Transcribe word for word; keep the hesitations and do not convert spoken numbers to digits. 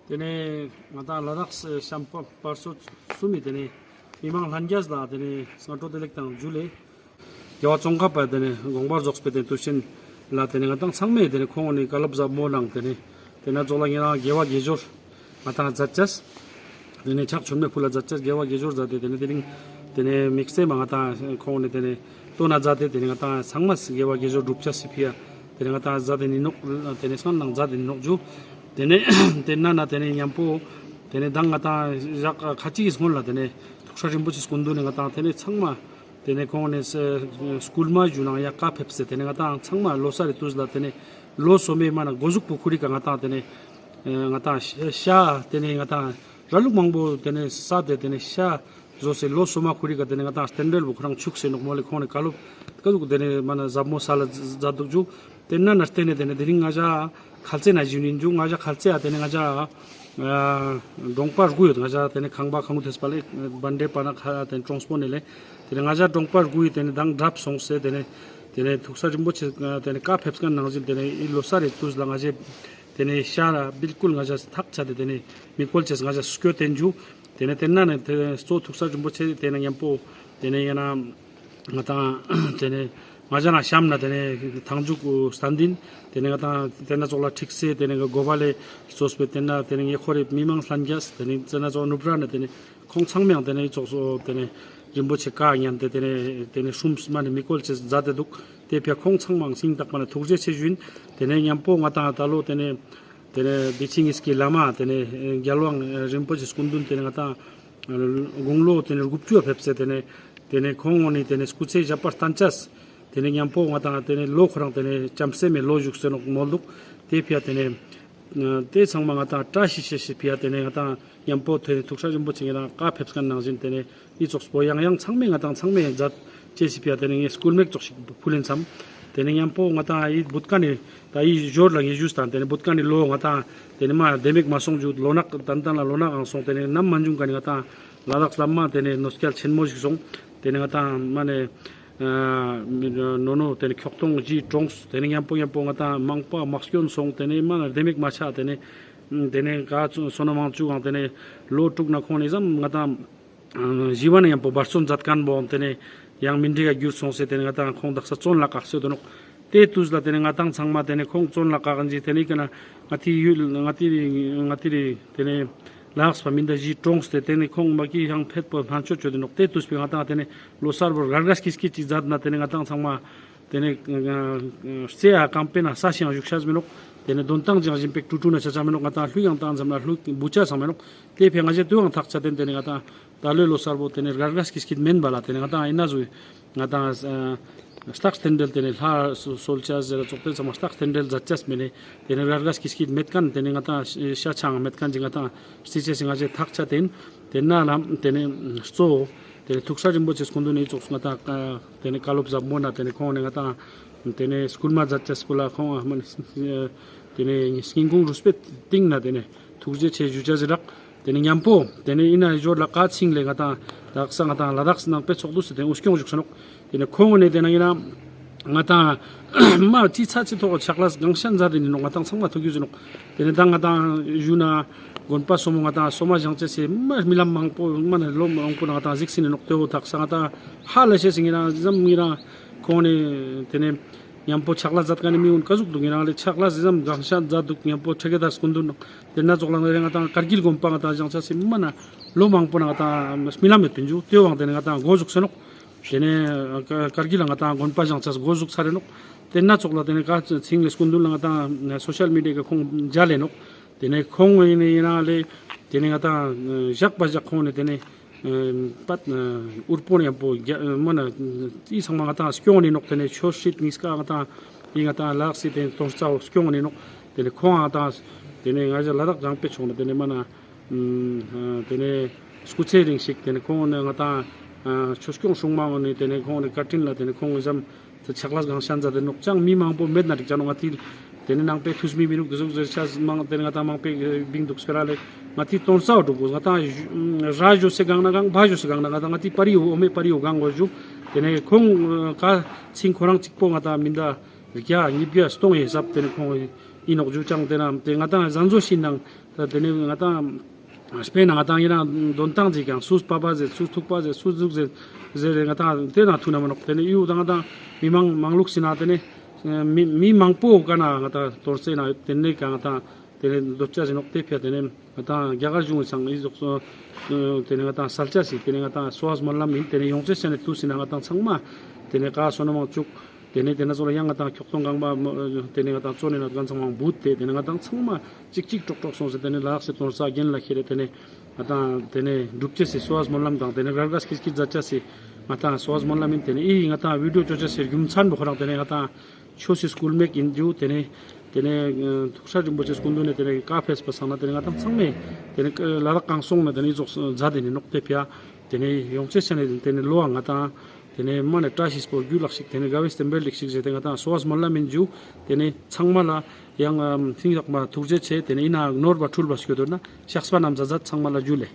ཏེ་ནེ་ང་ཏང་ལ་དྭགས་སི་ཤམ་པ་པར་སོ་སུ་མི་ཏེ་ནེ་མི་མང་ལྷན་རྒྱས་ལ་ཏེ་ནེ་སྔ་དྲོ་བདེ་ལེགས་དང་ཇུ་ལེ། རྒྱལ་བ་ཙོང་ཁ་པ་ཏེ་ནེ་དགོངས་པ་རྫོགས་པའི་ཏེ་ནེ་དུས་ཆེན་ལ་ཏེ་ནེ་ང་ཏང་ཚང་མས་ཏེ་ནེ་ཁོང་ནི་བཀའ་སློབ་ཟབ་མོ་གནང་ཏེ་ནེ་ཏེ་ན་ཙོགས་ལ་ཉེ་རང་དགེ་བ་དགེ་སྦྱོར་ང་ཏང་མཛད་ཅེས། ཏེ་ནེ་ཕྱག་མཆོད་མེ་ཕུལ་ལ་མཛད་ཅེས་དགེ་བ་དགེ་སྦྱོར་མཛད་དེ་ཏེ་ནེ་དེ་རིང་ཏེ་ནེ་དམིགས་བསལ་མ་ང་ཏང་ཁོང་ནི་ཏེ་ནེ་སྟོན་ན་མཛད་དེ་ཏེ་ནེ་ང་ཏང་ཚང་མས་དགེ་བ་དགེ་སྦྱོར་སྒྲུབ་ཅེས་སི་ཕི་ཡ་ཏེ་ནེ་ང་ཏང་མཛད་དེ་ནི་ནོག། ཏེ་ནེ་སང་ནང་མཛད་དེ་ནི་ནོག་ཇུ། ཏེ་ནེ་ཏེ་ན་ན་ཏེ་ནེ་མཉམ་པོ་ཏེ་ནེ་མདང་ང་ཏང་ཞག་ཁ་ཅིག་གི་སྔོན་ལ་ཏེ་ནེ་ཐུགས་སྲས་རིན་པོ་ཆེ་སྐུ་མདུན་ནེ་ང་ཏང་ཏེ་ནེ་ཚང་མ་ཏེ་ནེ་ཁོང་ནེ་སྐུལ་མ་ཞུ་ནང་ཡ་བཀའ་ཕེབས་སེ་ཏེ་ནེ་ང་ཏང་ཚང་མ་ལོ་གསར་རི་དུས་ལ་ཏེ་ནེ་ལོ་སོ་མའི་མ་ན་འགོ་ཟུག་པོ་ཁུ་རི་ཀ་ང་ཏང་ཏེ་ནེ་ང་ཏང་ཤ་ཏེ་ནེ་ང་ཏང་ར་ལུག་མང་པོ་ཏེ་ནེ་ས་ཏེ་ཏེ་ནེ་ཤ་བཟོ་སེ་ལོ་སོ་མ་ཁུ་རི་ཀ་ཏེ་ནེ་ང་ཏང་རྟེན་འབྲེལ་བོ་ཁོ་རང་ཆུག་སེ་ནོག་མོལ་ལེ། ཁོང་ནེ་བཀའ་སློབ་ཀ་ཟུག་ཏེ་ནེ་མ་ན་ཟབ་མོ་ས་ལ་མཛད་འདུག་ཇུ། ཏེ་ན་ན་བརྟེན་ནེ་ཏེ་ནེ་དེ་རིང་ང་ཞ་ཁལ་ཙེ་ན་ཞུ་ཡིན་ཇུ། ང་ཞ་ཁལ་ཙེ་ཡ་ཏེ་ནེ་ང་ཞ་ཨ་གྲོང་པ་དགུ་ཡོད། ང་ཞ་ཏེ་ནེ་ཁང་པ་ཁང་ངུ་ཐེས་པ་ལེ་བན་ཌེ་པ་ན་ཁ་ཏེ་ནེ་གྲོང་སྤོ་ནེ་ལེ། ཏེ་ནེ་ང་ཞ་གྲོང་པ་དགུ་ཡི་ཏེ་ནེ་མདང་གྲབས་སོང་སེ་ཏེ་ནེ་ཏེ་ནེ་ཐུགས་སྲས་རིན་པོ་ཆེ་ཏེ་ནེ་བཀའ་ཕེབས་ཁན་ནང་བཞིན་ཏེ་ནེ་ཨི་ལོ་གསར་རི་དུས་ལ་ང་ཞ་ཏེ་ནེ་ཤ་ར་བིལ་ཀུལ་ང་ཞ་ཐག་ཆད་དེ་ཏེ་ནེ་མི་བཀོལ་ཅེས་ང་ཞ་སྐྱོད་དེན་ཇུ། ཏེ་ནེ་ཏེ་ན་ནེ་ཏེ་གཙོ་ཐུགས་སྲས་རིན་པོ་ཆེ་ཏེ་ནེ་མཉམ་པོ་ཏེ་ནེ་ཡང་ན་ང་ཏང་ཏེ་ནེ་ང་ཞ་ན་ཤམ་ན་ཏེ་ནེ་ཐང་ཇུག་སྟན་དིན། ཏེ་ནེ་ང་ཏང་ཏེ་ན་ཙོགས་ལ་ཁྲིག་སེ་ཏེ་ནེ་གོ་བ་ལེ་གཙོས་པའི་ཏེ་ན་ཏེ་ནེ་ངེ་ཁོ་རེ་མི་མང་ལྷན་རྒྱས་ཏེ་ནེ་ཏེ་ན་ཙོགས་ནུབ་ར་ན་ཏེ་ནེ་ཁོང་ཚང་མའང་ཏེ་ནེ་ཙོགས་སོ་ཏེ་ནེ་རིན་པོ་ཆེ་བཀའ་ཉན་ཏེ་ཏེ་ནེ་ཏེ་ནེ་ཧྲུམ་མ་ནེ་མི་བཀོལ་ཅེས་མཛད་དེ་འདུག། ཏེ་ཕི་ཁོང་ཚང་མའང་སྙིང་ཐག་པ་ནེ་ཐུགས་རྗེ་ཆེ་ཞུ་ཡིན། ཏེ་ནེ་མཉམ་པོ་ང་ཏང་ད་ལོ་ཏེ་ནེ་ཏེ་ནེ་བདེ་ཆེན་གཉིས་ཀྱི་བླ་མ་ཏེ་ནེ་རྒྱལ་དབང་རིན་པོ་ཆེ་སྐུ་མདུན་ཏེ་ནེ་ང་ཏང་དགུང་ལོ་ཏེ་ནེ་དགུ་བཅུ་ཕེབས་སེ་ཏེ་ནེ་ཏེ་ནེ་ཁོང་ངོ་ནེ་ཏེ་ནེ་སྐུ་ཚེ་ཞབས་པད་བརྟན་ཅེས། ཏེ་ནེ་མཉམ་པོ་ང་ཏང་ཏེ་ནེ་ལོ་ཁོ་རང་ཏེ་ནེ་བྱམས་སེམས་མེ་ལོ་བཞུགས་སེ་ནོག་མོལ་འདུག། ཏེ་ཕི་ཡ་ཏེ་ནེ་ཏེ་ཚང་མ་ང་ཏང་བཀྲ་ཤིས་ཤེས་ཤིག་ཕི་ཡ་ཏེ་ནེ་ང་ཏང་མཉམ་པོ་ཏེ་ནེ་ཐུགས་སྲས་རིན་པོ་ཆེ་ངེ་རང་བཀའ་ཕེབས་ཁན་ནང་བཞིན་ཏེ་ནེ་ཨི་ཙོགས་པོ་ཡང་ཡང་ཚང་མས་ང་ཏང་ཚང་མས་མཛད་ཅེས་སི་ཕི་ཡ་ཏེ་ནེ་ངས་སྐུལ་མ་ཙོགས་ཤིག་ཕུལ་ཡིན་སམ། ཏེ་ནེ་མཉམ་པོ་ང་ཏང་ཨི་བུད་ཀ་ནེ་ད་ཨི་ཞོར་ལ་ངས་ཞུས་དང་ཏེ་ནེ་བུད་ཀ་ནེ་ལོ་ང་ཏང་ཏེ་ནེ་མ་ལྡེ་མིག་མ་སོང་ཇུ་ལོ་ནག་ཏན་ཏན་ལ་ལོ་ནག་ཨང་སོང་། ཏེ་ནེ་ནམ་མ་འཇུང་ཀ་ནེ་ང་ཏང་ལ་དྭགས་ལ་མ་ཏེ་ནེ་གནོད་སྐྱལ་ཆེན་མོ་ཞིག་སོང་། ཏེ་ནེ་ང་ཏང་མ་ནེ་ཨ་ནོ་ནོ་ཏེ་ནེ་ཁྱོག་ཐོང་ཇི་གྲོངས། ཏེ་ནེ་མཉམ་པོ་མཉམ་པོ་ང་ཏང་མང་པོ་མ་སྐྱོན་སོང་། ཏེ་ནེ་མ་ལྡེ་མིག་མ་ཆ་ཏེ་ནེ་ཏེ་ནེ་ག་སོ་ནོ་མང་ཆུ་གང་ཏེ་ནེ་ལོ་དྲུག་ན་ཁོང་ནེ་ཙམ་ང་ཏང་ཞི་བ་ནེ་མཉམ་པོ་འབད་བརྩོན་མཛད་ཁན་བོ་ཏེ་ནེ་ཡང་མི་འགྲིག་ག་གྱུར་སོང་སེ་ཏེ་ནེ་ང་ཏང་ཁོང་དག་ས་བཙོན་ལ་བཀག་སེ་དོ་ནོག། ཏེ་དུས་ལ་ཏེ་ནེ་ང་ཏང་ཚང་མ་ཏེ་ནེ་ཁོང་བཙོན་ལ་བཀག་གིན་ཏེ་ནེ་ཀ་ན་ང་ཏི་ཡུལ་ང་ཏི་ང་ཏི་རི་ཏེ་ནེ་ལ་དྭགས་པ་མི་འདི་ཞི་གྲོངས་ཏེ་ཏེ་ནེ་ཁོང་མ་གི་ཡང་ཕེད་པོ་ཕན་ཆོད་ཆོད་དོ་ནོག། ཏེ་དུས་པའི་ང་ཏང་ཏེ་ནེ་ལོ་གསར་བོ་རྒ་རྒ་སྐྱིད་སྐྱིད་ཅིག་མཛད་ན་ཏེ་ནེ་ང་ཏང་ཚང་མ་ཏེ་ནེ་རྩེ་ཡ་རྐང་པའི་ན་ས་ཞིང་བཞུགས་ཤེས་མི་ནོག། ཏེ་ནེ་དོན་ཏང་ཅང་ཞིང་པེག་ཀྲུ་ཀྲུ་ན་ཆ་ཆ་མི་ནོག། ང་ཏང་ལྷུག་ཡང་ཏང་ཙམ་ན་ལྷུག་བུ་ཆ་ཚང་མི་ནོག། ཏེ་ཕི་ང་ཞེ་ཏུའང་ཐག་ཆད་དེན། ཏེ་ནེ་ང་ཏང་ད་ལོའི་ལོ་གསར་བོ་ཏེ་ནེ་རྒ་རྒ་སྐྱིད་སྐྱིད་མེན་པ་ལ་ཏེ་ནེ་ང་ཏང་ཨི་ན་ཟུ་ང་ཏང་རྟགས་རྟེན་འབྲེལ་ཏེ་ནེ་ལྷ་གསོལ་ཆ་ཟེར་ར་ཙོགས་ཏེ་ཚང་མ་རྟགས་རྟེན་འབྲེལ་མཛད་ཅེས་མེ་ནེ་ཏེ་ནེ་རྒ་རྒ་སྐྱིད་སྐྱིད་མེད་ཁན་ཏེ་ནེ་ང་ཏང་ཤ་ཆང་མེད་ཁན་ཅིག་ང་ཏང་རྩི་ཅེས་སི་ང་ཞེ་ཐག་ཆད་དེན། ཏེ་ན་ལ་ཏེ་ནེ་གཙོ་བོ་ཏེ་ནེ་ཐུགས་སྲས་རིན་པོ་ཆེ་སྐུ་མདུན་ནེ་ཙོགས་ང་ཏང་ཏེ་ནེ་བཀའ་སློབ་ཟབ་མོ་ན་ཏེ་ནེ་ཁོང་ནེ་ང་ཏང་ཏེ་ནེ་སྐུལ་མ་མཛད་ཅེས་པོ་ལ་ཁོང་ཨ་མ་ནེ་ཏེ་ནེ་སྙིང་ཁུང་རུས་པའི་གཏིང་ན་ཏེ་ནེ་ཐུགས་རྗེ་ཆེ་ཞུ་ཅེས་ཟེར་རག། ཏེ་ནེ་མཉམ་པོ་ཏེ་ནེ་ཨི་ན་ཞོར་ལ་ཀ་ཚིང་ལེ་ང་ཏང་དག་ས་ང་ཏང་ལ་དྭགས་ནང་པའི་ཚོགས་འདུ་སེ་ཏེ་ནེ་འུ་སྐྱོང་བཞུགས་སེ་ནོག། ཏེ་ནེ་ཁོང་ནེ་ཏེ་ན་ཨི་ན་ང་ཏང་མ་ཅི་ཚ་ཅི་ཐོག་ཆག་ལས་གང་ཤན་མཛད་དེ་ནི་ནོག། ང་ཏང་ཚང་མ་ཐུག་རྒྱུ་ཟེར་ནོག། ཏེ་ནེ་ད་ང་ཏང་ཞུ་ན་དགོན་པ་སོ་མོ་ང་ཏང་སོ་མ་བཞེངས་ཅེས་སི་མ་རྨི་ལམ་མང་པོ་མ་ནེ་ལོ་མང་པོ་ན་ང་ཏང་གཟིགས་སེ་ནི་ནོག། ཏེ་བོ་དག་ས་ང་ཏང་ཧ་ལས་ཤེས་སི་ངེ་རང་ཟམ་ངེ་རང་ཁོང་ནེ་ཏེ་ནེ་མཉམ་པོ་ཆག་ལས་མཛད་ཁན་ནི་མི་ཀུན་ཀ་ཟུག་འདུག། ངེ་རང་ལེ་ཆག་ལས་ཟམ་གང་ཤན་མཛད་འདུག། མཉམ་པོ་ཁྲེ་གེ་དར་སྐུ་མདུན་ནོག། ཏེ་ན་ཙོགས་ལ་ང་ཏང་ཀར་གིལ་དགོན་པ་ང་ཏང་བཞེངས་ཅེས་སི་མ་ནེ་ལོ་མང་པོ་ན་ང་ཏང་རྨི་ལམ་མེད་པིན་ཇུ། ཏེ་བོའང་ཏེ་ནེ་ང་ཏང་འགོ་ཟུག་སེ་ནོག། ཏེ་ནེ་ཀར་གིལ་ལ་ང་ཏང་དགོན་པ་བཞེངས་ཅེས་འགོ་ཟུག་ཚར་རེ་ནོག། ཏེ་ན་ཙོགས་ལ་ཏེ་ནེ་ཀ་ཚིང་ལེ་སྐུ་མདུན་ལ་ང་ཏང་སོ་ཤལ་མི་ཌི་ཡ་གི་ཁོང་མཇལ་ལེ་ནོག། ཏེ་ནེ་ཁོང་ཨི་ནེ་ཨི་ན་ལེ་ཏེ་ནེ་ང་ཏང་ཞག་པ་ཞག་ཁོང་ནེ་ཏེ་ནེ་པད་འུར་པོ་ནེ་ཡང་པོ་མ་ནེ་ཨི་ཚང་མ་ང་ཏང་སྐྱོང་ནི་ནོག། ཏེ་ནེ་ཆོས་སྲིད་གཉིས་ཀ་ང་ཏང་ཨི་ང་ཏང་ལ་དྭགས་སི་ཏེ་དོན་རྩ་བོ་སྐྱོང་ནི་ནོག། ཏེ་ནེ་ཁོང་ང་ཏང་ཏེ་ནེ་ང་ཞ་ལ་དྭགས་ལྗང་པའི་ཕྱོགས་ནེ་ཏེ་ནེ་མ་ནེ་ཏེ་ནེ་སྐུ་ཚེ་རིང་ཞིག་ཏེ་ནེ་ཁོང་ནེ་ང་ཏང་ཆོས་སྐྱོང་སྲུང་མ་འོ་ནེ་ཏེ་ནེ་ཁོང་ནེ་བཀའ་དྲིན་ལ་ཏེ་ནེ་ཁོང་ཟམ་ཏེ་ཆག་ལས་གང་ཤན་མཛད་དེ་ནོག། ཅང་མི་མང་པོ་མེད་ན་འགྲིག་ཅ་ནོག། ང་ཏི་ཏེ་ནེ་ནང་པའི་ཐུས་མི་མི་ནུག། ཏེ་ཟུག་ཟེར་ཆ་མང་ཏེ་ནེ་ང་ཏང་མང་པའི་བིང་འདུག་སྐེ་ར་ལེ་ང་ཏི་དོན་རྩ་བོ་འགྲུབ་གོ། ང་ཏང་ར་ཞོ་སེ་གང་ན་གང་བ་ཞོ་སེ་གང་ན་གང་ང་ཏང་ང་ཏི་པ་རི་འོ་འོ་མེ་པ་རི་འོ་གང་གོ་ཞུ། ཏེ་ནེ་ཁོང་ཀ་ཚིང་ཁོ་རང་གཅིག་པོ་ང་ཏང་མི་འདའ་བརྒྱ་ཉིས་བརྒྱ་སྟོང་ཡི་ཟབ་ཏེ་ནེ་ཁོང་ཨིན་ནོག་ཞུ། ཅང་ཏེ་ན་ཏེ་ང་ཏང་ཟན་ཟོ་ཤིན་ནང་ ད་ཏེ་ནེ་ང་ཏང་སྤེར་ན་ང་ཏང་ཡིན་ན་དོན་ཐང་ཅིག་ཀྱང་སུས་པ་པ་ཟེར་སུས་ཐུག་པ་ཟེར་སུས་ཟུག་ཟེར་ཟེར་རེ་ང་ཏང་ཏེ་ན་ཐུག་ན་མ་ནོག། ཏེ་ནེ་ཡུ་ད་ང་ཏང་མི་མང་མང་ལུགས་སི་ན་ཏེ་ནེ་མི་མི་མང་པོ་ཀ་ན་ང་ཏང་དོར་སེ་ན་ཏེ་ནེ་ཀ་ང་ཏང་ཏེ་ནེ་དོ་ཅ་ཟེར་ནོག། ཏེ་ཕི་ཡ་ཏེ་ནེ་ང་ཏང་རྒྱ་གར་གཞུང་སང་ཨི་ཟུག་སོ་ཏེ་ནེ་ང་ཏང་སལ་ཅ་སི་ཏེ་ནེ་ང་ཏང་སོ་བ་སྨོན་ལམ་ཡིན། ཏེ་ནེ་ཡོང་ཅེས་ཅན་ནེ་ཏུས་སི་ན་ང་ཏང་ཚང་མ་ཏེ་ནེ་ཀ་སོ་ན་མང་ཅུག། ཏེ་ནེ་ཏེ་ན་ཚོ་ལ་ཡང་ང་ཏང་ཁྱོག་ཐོང་གང་པ་ཏེ་ནེ་ང་ཏང་ཚོ་ནེ་ན་གང་ཚང་མ་བུད་དེ་ཏེ་ནེ་ང་ཏང་ཚང་མ་ཅིག་ཅིག་ཀྲོག་ཀྲོག་སོང་སེ་ཏེ་ནེ་ལ་དྭགས་སི་དོན་ས་རྒན་ལ་ཁྱེར་རེ་ཏེ་ནེ་ང་ཏང་ཏེ་ནེ་སྒྲུབ་ཅེས་སི་སོ་བ་སྨོན་ལམ་དང་ཏེ་ནེ་ར་རྒ་སྐྱིད་སྐྱིད་མཛད་ཅེས་སི་ང་ཏང་སོ་བ་སྨོན་ལམ་ཡིན། ཏེ་ནེ་ཨི་ང་ཏང་བི་ཌི་ཡོ་ཅོ་ཅེས་སི་རྒྱུ་མཚན་པོ་ཁོ་རང་ཏེ་ནེ་ང་ཏང་ཆོས་སི་སྐུལ་མེད་ཡིན་རྒྱུ། ཏེ་ནེ་ཏེ་ནེ་ཐུགས་སྲས་རིན་པོ་ཆེ་སྐུ་མདུན་ནེ་ཏེ་ནེ་བཀའ་ཕེབས་པ་སང་ན་ཏེ་ནེ་ང་ཏང་ཚང་མས་ཏེ་ནེ་ལ་དྭགས་གང་སོང་ན་ཏེ་ནེ་ཨི་ཙོགས་མཛད་དེ་ནེ་ནོག། ཏེ་ཕི་ཡ་ཏེ་ནེ་ཡོང་ཅེས་ཅན་ནེ་ཏེ་ནེ་ལོ་ང་ཏང་ཏེ་ནེ་མ་ནེ་བཀྲ་ཤིས་པོ་རྒྱུ་ལག་ཞིག་ཏེ་ནེ་དགའ་བའི་སྟན་པའི་ལེགས་ཤིག་ཟེར་ཏེ་ང་ཏང་སོ་བ་སྨོན་ལམ་ཡིན་རྒྱུ། ཏེ་ནེ་ཚང་མ་ལ་ཡང་ཐིང་ཡག་མ་ཐུགས་རྗེ་ཆེ། ཏེ་ནེ་ཨི་ན་ནོར་བ་འཁྲུལ་བ་སྐྱོད་དོ་ན་ཤགས་པ་རྣམས་ཛ་ཛ་ཚང་མ་ལ་ཇུ་ལེ།